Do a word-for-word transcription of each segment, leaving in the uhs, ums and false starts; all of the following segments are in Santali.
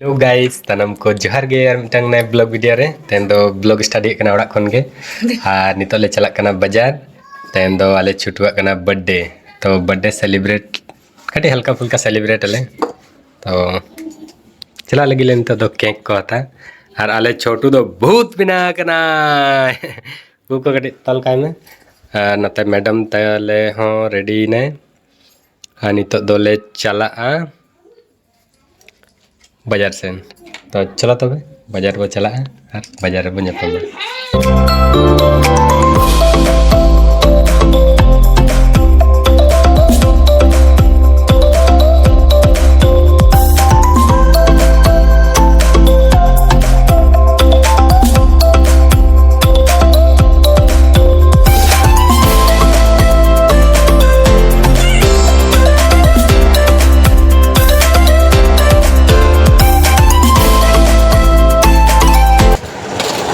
Hello guys, ᱥᱟᱱᱟᱢ ᱠᱚ ᱡᱚᱦᱟᱨ ᱜᱮ ᱟᱨ ᱢᱤᱫᱴᱟᱝ ᱱᱟᱭᱟ vlog video ᱨᱮ᱾ ᱛᱮᱦᱮᱧ ᱫᱚ vlog start ᱦᱩᱭᱩᱜ ᱠᱟᱱᱟ ᱚᱲᱟᱜ ᱠᱷᱚᱱ ᱜᱮ᱾ ᱟᱨ ᱱᱤᱛᱚᱜ ᱞᱮ ᱪᱟᱞᱟᱜ ᱠᱟᱱᱟ ᱵᱟᱡᱟᱨ᱾ ᱛᱮᱦᱮᱧ ᱫᱚ ᱟᱞᱮ ᱪᱷᱳᱴᱩᱣᱟᱜ ᱠᱟᱱᱟ birthday᱾ ᱛᱚ birthday celebrate, ᱠᱟᱹᱴᱤᱡ ᱦᱟᱞᱠᱟ ᱯᱷᱩᱞᱠᱟ celebrate ᱟᱞᱮ᱾ ᱛᱚ ᱪᱟᱞᱟᱜ ᱞᱟᱹᱜᱤᱫ ᱞᱮ ᱱᱤᱛᱚᱜ ᱫᱚ cake ᱠᱚ ᱦᱟᱛᱟᱣ᱾ ᱟᱨ ᱟᱞᱮ ᱪᱷᱳᱴᱩ ᱫᱚ ᱵᱷᱩᱛ ᱵᱮᱱᱟᱣ ᱠᱟᱱᱟᱭ᱾ ᱩᱵ ᱠᱚ ᱠᱟᱹᱴᱤᱡ ᱛᱚᱞ ᱠᱟᱭ ᱢᱮ᱾ ᱟᱨ ᱱᱚᱛᱮ madam ᱛᱟᱞᱮ ᱦᱚᱸ ready ᱮᱱᱟᱭ᱾ ᱟᱨ ᱱᱤᱛᱚᱜ ᱫᱚᱞᱮ ᱪᱟᱞᱟᱜᱼᱟ ᱵᱟᱡᱟᱨ ᱥᱮᱱ᱾ ᱛᱚ ᱪᱚᱞᱚ ᱛᱚᱵᱮ, ᱵᱟᱡᱟᱨ ᱵᱚ ᱪᱟᱞᱟᱜᱼᱟ ᱟᱨ ᱵᱟᱡᱟᱨ ᱨᱮᱵᱚ ᱧᱟᱯᱟᱢᱟ᱾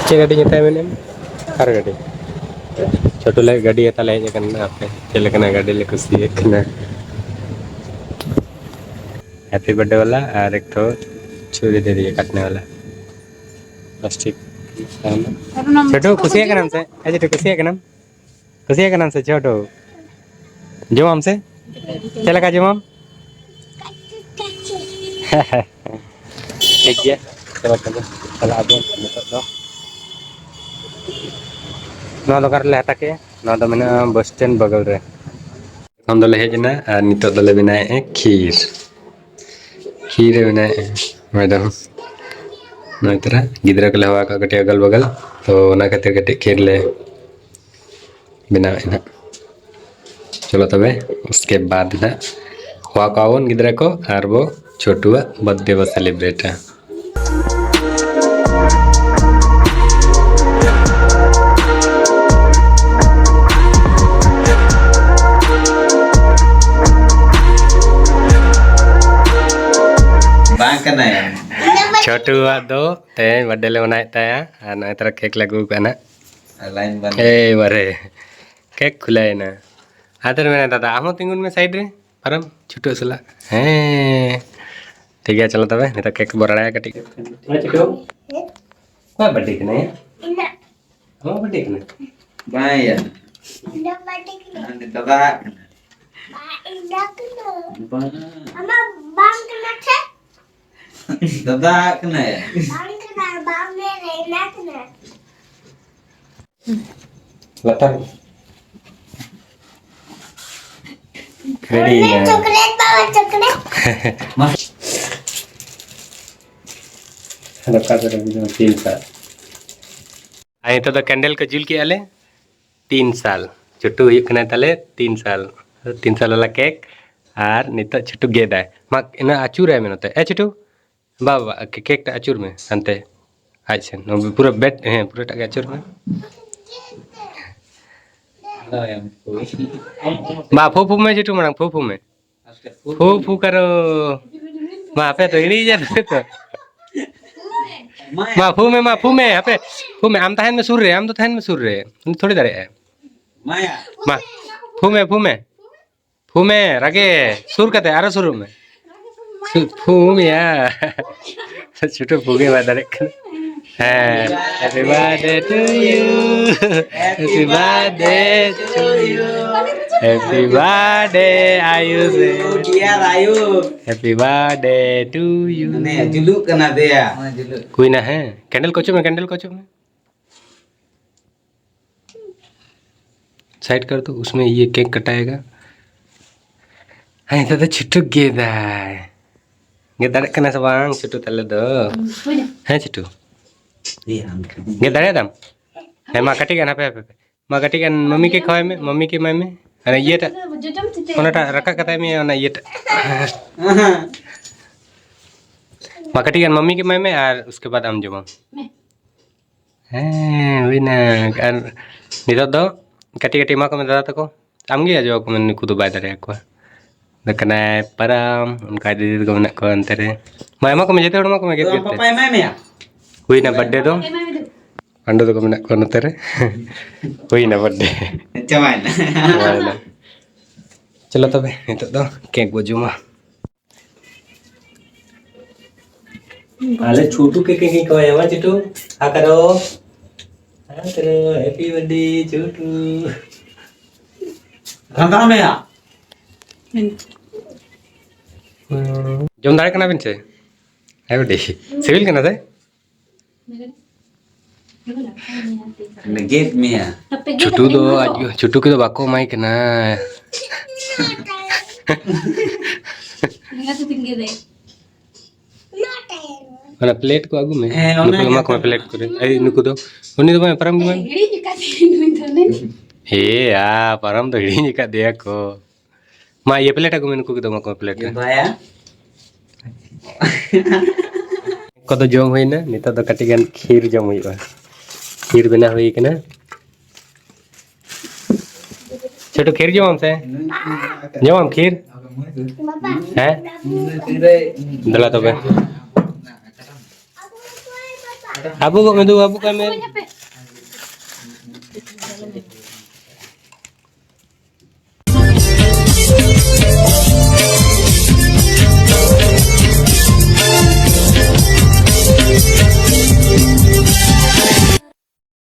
ᱪᱮᱫ ᱜᱟᱹᱰᱤ ᱦᱟᱛᱟᱣ ᱢᱮᱱᱮᱢ? ᱠᱟᱨ ᱜᱟᱹᱰᱤ᱾ ᱪᱷᱳᱴᱩ ᱞᱟᱹᱜᱤᱫ ᱜᱟᱹᱰᱤ ᱦᱟᱛᱟᱣ ᱞᱮ ᱦᱮᱡ ᱟᱠᱟᱱᱟ᱾ ᱟᱯᱮ ᱪᱮᱫ ᱞᱮᱠᱟᱱᱟᱜ ᱜᱟᱹᱰᱤ ᱞᱮ ᱠᱩᱥᱤᱭᱟᱜ ᱠᱟᱱᱟ? Happy birthday ᱵᱟᱞᱟ ᱟᱨ ᱮᱠ ᱴᱷᱚ ᱪᱷᱩᱨᱤ ᱫᱮ ᱫᱤᱭᱮ ᱠᱟᱴᱱᱮ ᱵᱟᱞᱟ᱾ ᱯᱞᱟᱥᱴᱤᱠ᱾ ᱪᱷᱳᱴᱩ, ᱠᱩᱥᱤᱭᱟᱜ ᱠᱟᱱᱟᱢ ᱥᱮ? ᱮ ᱪᱷᱳᱴᱩ, ᱠᱩᱥᱤᱭᱟᱜ ᱠᱟᱱᱟᱢ? ᱠᱩᱥᱤᱭᱟᱜ ᱠᱟᱱᱟᱢ ᱥᱮ ᱪᱷᱳᱴᱩ? ᱡᱚᱢᱟᱢ ᱥᱮ? ᱪᱮᱫ ᱞᱮᱠᱟ ᱡᱚᱢᱟᱢ? ᱴᱷᱤᱠ ᱜᱮᱭᱟ, ᱪᱚᱞᱚ ᱛᱚᱵᱮ ᱪᱟᱞᱟᱜ ᱟᱵᱚᱱ ᱱᱤᱛᱚᱜ ᱫᱚ᱾ ᱱᱚᱣᱟ ᱫᱚ ᱚᱠᱟ ᱨᱮᱞᱮ ᱦᱟᱛᱟᱣ ᱠᱮᱜᱼᱟ? ᱱᱚᱣᱟ ᱫᱚ ᱢᱮᱱᱟᱜᱼᱟ ᱵᱟᱥ ᱥᱴᱮᱱᱰ ᱵᱟᱜᱚᱞ ᱨᱮ᱾ ᱮᱠᱷᱚᱱ ᱫᱚᱞᱮ ᱦᱮᱡ ᱮᱱᱟ ᱟᱨ ᱱᱤᱛᱚᱜ ᱫᱚᱞᱮ ᱵᱮᱱᱟᱣᱮᱫᱼᱟ ᱠᱷᱤᱨ᱾ ᱠᱷᱤᱨ ᱮ ᱵᱮᱱᱟᱣᱮᱫᱼᱟ ᱢᱮᱰᱟᱢ᱾ ᱱᱚᱜᱼᱚᱭ ᱛᱚᱨᱟ ᱜᱤᱫᱽᱨᱟᱹ ᱠᱚᱞᱮ ᱦᱚᱦᱚ ᱟᱠᱟᱫ ᱠᱟᱹᱴᱤᱡ ᱟᱜᱟᱞ ᱵᱟᱜᱟᱞ, ᱛᱚ ᱚᱱᱟ ᱠᱷᱟᱹᱛᱤᱨ ᱠᱟᱹᱴᱤᱡ ᱠᱷᱤᱨ ᱞᱮ ᱵᱮᱱᱟᱣᱮᱫᱼᱟ ᱱᱟᱦᱟᱜ᱾ ᱪᱚᱞᱚ ᱛᱚᱵᱮ, ᱩᱥᱠᱮ ᱵᱟᱫ ᱱᱟᱦᱟᱜ ᱦᱚᱦᱚ ᱠᱚᱣᱟ ᱵᱚᱱ ᱜᱤᱫᱽᱨᱟᱹ ᱠᱚ ᱟᱨ ᱵᱚ ᱪᱷᱳᱴᱩᱣᱟᱜ birthday ᱵᱚ celebrateᱟ᱾ ᱵᱟᱝ ᱠᱟᱱᱟᱭ᱾ ᱪᱷᱳᱴᱩᱣᱟᱜ ᱫᱚ ᱛᱮᱦᱮᱧ birthday ᱞᱮ ᱢᱟᱱᱟᱣᱮᱫ ᱛᱟᱭᱟ ᱟᱨ ᱱᱚᱜᱼᱚᱭ ᱛᱚᱨᱟ cake ᱞᱮ ᱟᱹᱜᱩ ᱠᱟᱜᱼᱟ ᱱᱟᱜ᱾ ᱞᱟᱭᱤᱱ ᱵᱟᱱᱫ᱾ ᱮᱭ ᱵᱟᱨᱮ, cake ᱠᱷᱩᱞᱟᱹᱭᱮᱱᱟ᱾ ᱟᱫᱚ ᱢᱮᱱᱟ, ᱫᱟᱫᱟ, ᱟᱢ ᱦᱚᱸ ᱛᱤᱸᱜᱩᱱ ᱢᱮ side ᱨᱮ, ᱯᱟᱨᱚᱢ, ᱪᱷᱳᱴᱩ ᱥᱟᱞᱟᱜ᱾ ᱦᱮᱸ, ᱴᱷᱤᱠ ᱜᱮᱭᱟ, ᱪᱚᱞᱚ ᱛᱚᱵᱮ ᱱᱤᱛᱚᱜ ᱠᱮᱠ ᱵᱚ ᱨᱟᱲᱟᱭᱟ ᱠᱟᱹᱴᱤᱡ᱾ ᱚᱱᱟ ᱪᱤᱠᱟᱹ? ᱚᱠᱚᱭ ᱵᱟᱨᱛᱷᱰᱮ ᱠᱟᱱᱟᱭ? ᱤᱧᱟᱹᱜ᱾ ᱟᱢᱟᱜ ᱵᱟᱨᱛᱷᱰᱮ ᱠᱟᱱᱟ? ᱵᱟᱝ ᱭᱟ᱾ ᱤᱧᱟᱹᱜ ᱵᱟᱨᱛᱷᱰᱮ ᱠᱟᱱᱟ᱾ ᱩᱱᱤ ᱫᱟᱫᱟ ᱠᱟᱱᱟ᱾ ᱵᱟᱝ, ᱤᱧᱟᱹᱜ ᱠᱟᱱᱟ᱾ ᱵᱟᱝ᱾ ᱟᱢᱟᱜ ᱵᱟᱝ ᱠᱟᱱᱟ ᱥᱮ? ᱫᱟᱫᱟ ᱠᱟᱱᱟᱭ᱾ ᱵᱟᱝ ᱠᱟᱱᱟ, ᱵᱟᱝ ᱢᱮᱱᱟ, ᱤᱧᱟᱹᱜ ᱠᱟᱱᱟ᱾ ᱞᱟᱛᱟᱨ᱾ ᱨᱮᱰᱤ ᱮᱱᱟ᱾ ᱪᱚᱠᱞᱮᱴ ᱵᱟᱵᱟ, ᱪᱚᱠᱞᱮᱴ᱾ ᱟᱫᱚ ᱚᱠᱟ ᱠᱚᱨᱮ ᱵᱩᱡᱷᱟᱹᱣ ᱛᱤᱱ ᱥᱟᱞ? ᱟᱨ ᱱᱤᱛᱚᱜ ᱫᱚ ᱠᱮᱱᱰᱮᱞ ᱠᱚ ᱡᱩᱞ ᱠᱮᱜᱼᱟ ᱞᱮ᱾ ᱛᱤᱱ ᱥᱟᱞ᱾ ᱪᱷᱳᱴᱩ ᱦᱩᱭᱩᱜ ᱠᱟᱱᱟᱭ ᱛᱟᱞᱮ ᱛᱤᱱ ᱥᱟᱞ᱾ ᱛᱤᱱ ᱥᱟᱞ ᱵᱟᱞᱟ ᱠᱮᱠ᱾ ᱟᱨ ᱱᱤᱛᱚᱜ ᱪᱷᱳᱴᱩ ᱜᱮᱫᱟᱭ᱾ ᱢᱟ, ᱤᱱᱟᱹ ᱟᱹᱪᱩᱨᱟᱭ ᱢᱮ ᱱᱚᱛᱮ᱾ ᱮ ᱪᱷᱳᱴᱩ, ᱵᱟ, ᱵᱟ, ᱠᱮ-, ᱠᱮᱠ ᱴᱟᱜ ᱟᱹᱪᱩᱨ ᱢᱮ ᱦᱟᱱᱛᱮ᱾ ᱟᱡ ᱥᱮᱱ᱾ ᱱᱚᱣᱟ ᱯᱩᱨᱟᱹ ᱵᱮᱴ, ᱦᱮᱸ, ᱯᱩᱨᱟᱹᱴᱟᱜ ᱜᱮ ᱟᱹᱪᱩᱨ ᱢᱮ᱾ ᱵᱟ, ᱯᱷᱩ ᱯᱷᱩ ᱢᱮ ᱪᱷᱳᱴᱩ ᱢᱟᱲᱟᱝ, ᱯᱷᱩ ᱯᱷᱩ ᱢᱮ᱾ ᱯᱷᱩ ᱯᱷᱩ ᱠᱟᱨᱚ᱾ ᱢᱟ, ᱟᱯᱮ ᱛᱚ ᱦᱤᱲᱤᱧ ᱡᱟᱯᱮ ᱛᱚ᱾ ᱢᱟ, ᱯᱷᱩ ᱢᱮ, ᱢᱟ, ᱯᱷᱩ ᱢᱮ, ᱦᱟᱯᱮ᱾ ᱯᱷᱩ ᱢᱮ, ᱟᱢ ᱛᱟᱦᱮᱱ ᱢᱮ ᱥᱩᱨ ᱨᱮ, ᱟᱢ ᱫᱚ ᱛᱟᱦᱮᱱ ᱢᱮ ᱥᱩᱨ ᱨᱮ᱾ ᱩᱱᱤ ᱛᱷᱚᱲᱤ ᱫᱟᱲᱮᱭᱟᱜᱼᱟᱭ᱾ ᱢᱟ, ᱯᱷᱩ ᱢᱮ, ᱯᱷᱩ ᱢᱮ᱾ ᱯᱷᱩ ᱢᱮ, ᱨᱟᱜᱮ, ᱥᱩᱨ ᱠᱟᱛᱮ, ᱟᱨᱚ ᱥᱩᱨᱩᱜ ᱢᱮ᱾ ᱥᱩ-, ᱯᱷᱩ ᱢᱮᱭᱟ᱾ ᱪᱷᱳᱴᱩ ᱯᱷᱩ ᱜᱮ ᱵᱟᱭ ᱫᱟᱲᱮᱭᱟᱜ ᱠᱟᱱᱟ᱾ ᱦᱮᱸ᱾ Happy birthday to you. Happy birthday to you. Happy birthday, ᱟᱭᱩᱥ᱾ Dear ᱟᱭᱩᱥ᱾ Happy birthday to you. ᱢᱟᱱᱮ ᱡᱩᱞᱩᱜ ᱠᱟᱱᱟ ᱫᱮᱭᱟ᱾ ᱦᱩᱭᱱᱟ, ᱦᱮᱸ? ᱠᱮᱱᱰᱮᱞ ᱠᱚ ᱚᱪᱚᱜ ᱢᱮ, ᱠᱮᱱᱰᱮᱞ ᱠᱚ ᱚᱪᱚᱜ ᱢᱮ᱾ साइड कर दो, उसमें ये केक कटाएगा। ᱦᱮᱸ, ᱱᱤᱛᱚᱜ ᱫᱚ ᱪᱷᱩᱴᱩ ᱜᱮᱫᱟᱭ᱾ ᱜᱮᱫ ᱫᱟᱲᱮᱭᱟᱜ ᱠᱟᱱᱟ ᱥᱮ ᱵᱟᱝ ᱪᱷᱩᱴᱩ ᱛᱟᱞᱮ ᱫᱚ? ᱦᱩᱭᱱᱟ᱾ ᱦᱮᱸ ᱪᱷᱩᱴᱩ? ᱜᱮᱫ ᱫᱟᱲᱮᱭᱟᱫᱟᱢ? ᱦᱮᱸ, ᱢᱟ ᱠᱟᱹᱴᱤᱡ ᱜᱟᱱ ᱦᱟᱯᱮ, ᱦᱟᱯᱮ, ᱦᱟᱯᱮ᱾ ᱢᱟ ᱠᱟᱹᱴᱤᱡ ᱜᱟᱱ ᱢᱟᱢᱤ ᱠᱮ ᱠᱷᱟᱣᱟᱭ ᱢᱮ, ᱢᱟᱢᱤ ᱠᱮ ᱮᱢᱟᱭ ᱢᱮ᱾ ᱟᱨ ᱤᱭᱟᱹᱴᱟᱜ, ᱡᱚᱡᱚᱢ ᱛᱤ ᱛᱮ᱾ ᱚᱱᱟᱴᱟᱜ ᱨᱟᱠᱟᱵ ᱠᱟᱛᱟᱭ ᱢᱮ, ᱚᱱᱟ ᱤᱭᱟᱹᱴᱟᱜ᱾ ᱢᱟ ᱠᱟᱹᱴᱤᱡ ᱜᱟᱱ ᱢᱟᱢᱤ ᱠᱮ ᱮᱢᱟᱭ ᱢᱮ, ᱟᱨ ᱩᱥᱠᱮ ᱵᱟᱫ ᱟᱢ ᱡᱚᱢᱟᱢ᱾ ᱢᱮ᱾ ᱦᱮᱸ, ᱦᱩᱭᱱᱟ᱾ ᱟᱨ ᱱᱤᱛᱚᱜ ᱫᱚ ᱠᱟᱹᱴᱤᱡ ᱠᱟᱹᱴᱤᱡ ᱮᱢᱟ ᱠᱚᱢᱮ ᱫᱟᱫᱟ ᱛᱟᱠᱚ᱾ ᱟᱢᱜᱮ ᱟᱡᱚ ᱟᱠᱚ ᱢᱮ, ᱱᱩᱠᱩ ᱫᱚ ᱵᱟᱭ ᱫᱟᱲᱮᱭᱟᱠᱚᱣᱟ᱾ ᱫᱚ ᱠᱟᱱᱟᱭ ᱯᱟᱨᱟᱢ, ᱚᱱᱠᱟ ᱫᱤᱫᱤ ᱛᱟᱠᱚ ᱢᱮᱱᱟᱜ ᱠᱚᱣᱟ ᱚᱱᱛᱮ ᱨᱮ᱾ ᱢᱟ ᱮᱢᱟ ᱠᱚᱢᱮ, ᱡᱚᱛᱚ ᱦᱚᱲ ᱮᱢᱟ ᱠᱚᱢᱮ, ᱜᱮᱫ ᱛᱚ ᱟᱢ ᱜᱮᱫ ᱛᱮ᱾ ᱯᱟᱯᱟᱭ ᱮᱢᱟᱭ ᱢᱮᱭᱟ? ᱦᱩᱭᱱᱟ ᱵᱟᱨᱛᱷᱰᱮ ᱫᱚ᱾ ᱮᱢᱟᱭ ᱢᱮ ᱫᱩ᱾ ᱯᱟᱺᱰᱩ ᱛᱟᱠᱚ ᱢᱮᱱᱟᱜ ᱠᱚᱣᱟ ᱱᱚᱛᱮ ᱨᱮ᱾ ᱦᱩᱭᱱᱟ ᱵᱟᱨᱛᱷᱰᱮ᱾ ᱪᱟᱵᱟᱭᱮᱱᱟ᱾ ᱪᱟᱵᱟᱭᱮᱱᱟ᱾ ᱪᱚᱞᱚ ᱛᱚᱵᱮ, ᱱᱤᱛᱚᱜ ᱫᱚ ᱠᱮᱠ ᱵᱚ ᱡᱚᱢᱟ᱾ ᱟᱞᱮ ᱪᱷᱩᱴᱩ ᱠᱮᱠ ᱜᱮ ᱠᱚ ᱮᱢᱟ ᱪᱷᱩᱴᱩ᱾ ᱦᱟ ᱠᱟᱨᱚ, ᱦᱟ ᱠᱟᱨᱚ, happy birthday ᱪᱷᱩᱴᱩ᱾ ᱨᱟᱸᱫᱟ ᱢᱮᱭᱟ᱾ ᱡᱚᱢ ᱫᱟᱲᱮ ᱠᱟᱱᱟ ᱵᱤᱱ ᱥᱮ? ᱦᱮᱸ ᱵᱤᱴᱤ, ᱥᱤᱵᱤᱞ ᱠᱟᱱᱟ ᱥᱮ? ᱞᱮᱜᱮᱫ ᱢᱮᱭᱟ᱾ ᱪᱷᱩᱴᱩ ᱫᱚ ᱟᱡ ᱜᱮ, ᱪᱷᱩᱴᱩ ᱠᱚᱫᱚ ᱵᱟᱠᱚ ᱮᱢᱟᱭ ᱠᱟᱱᱟ᱾ ᱚᱱᱟ ᱯᱞᱮᱴ ᱠᱚ ᱟᱹᱜᱩ ᱢᱮ᱾ ᱦᱮᱸ, ᱱᱩᱠᱩ ᱚᱱᱟ ᱫᱚ ᱮᱢᱟ ᱜᱮ ᱠᱚᱢᱮ ᱯᱞᱮᱴ ᱠᱚᱨᱮ᱾ ᱮᱭ, ᱱᱩᱠᱩ ᱫᱚ, ᱩᱱᱤ ᱫᱚ ᱵᱟᱝ, ᱯᱟᱨᱚᱢ ᱜᱮ ᱵᱟᱝ᱾ ᱦᱤᱲᱤᱧ ᱟᱠᱟᱫ ᱛᱟᱦᱮᱸ ᱱᱩᱭ ᱫᱚ ᱱᱩᱭ᱾ ᱮ, ᱟ, ᱯᱟᱨᱚᱢ ᱫᱚ ᱦᱤᱲᱤᱧ ᱟᱠᱟᱫ ᱫᱮᱭᱟ ᱠᱚ᱾ ᱢᱟ, ᱤᱭᱟᱹ ᱯᱞᱮᱴ ᱟᱹᱜᱩ ᱢᱮ, ᱱᱩᱠᱩ ᱠᱚᱫᱚ ᱮᱢᱟ ᱠᱚᱢᱮ ᱯᱞᱮᱴ ᱨᱮ᱾ ᱵᱟᱭᱟ᱾ ᱠᱚᱫᱚ ᱡᱚᱢ ᱦᱩᱭᱱᱟ, ᱱᱤᱛᱚᱜ ᱫᱚ ᱠᱟᱹᱴᱤᱡ ᱜᱟᱱ ᱠᱷᱤᱨ ᱡᱚᱢ ᱦᱩᱭᱩᱜᱼᱟ᱾ ᱠᱷᱤᱨ ᱵᱮᱱᱟᱣ ᱦᱩᱭ ᱠᱟᱱᱟ᱾ ᱪᱷᱳᱴᱩ, ᱠᱷᱤᱨ ᱡᱚᱢᱟᱢ ᱥᱮ? ᱡᱚᱢᱟᱢ ᱠᱷᱤᱨ? ᱦᱮᱸ? ᱫᱮᱞᱟ ᱛᱚᱵᱮ᱾ ᱟᱵᱩ ᱜᱚᱜ ᱢᱮ ᱫᱩ, ᱟᱵᱩ ᱠᱟᱭ ᱢᱮ᱾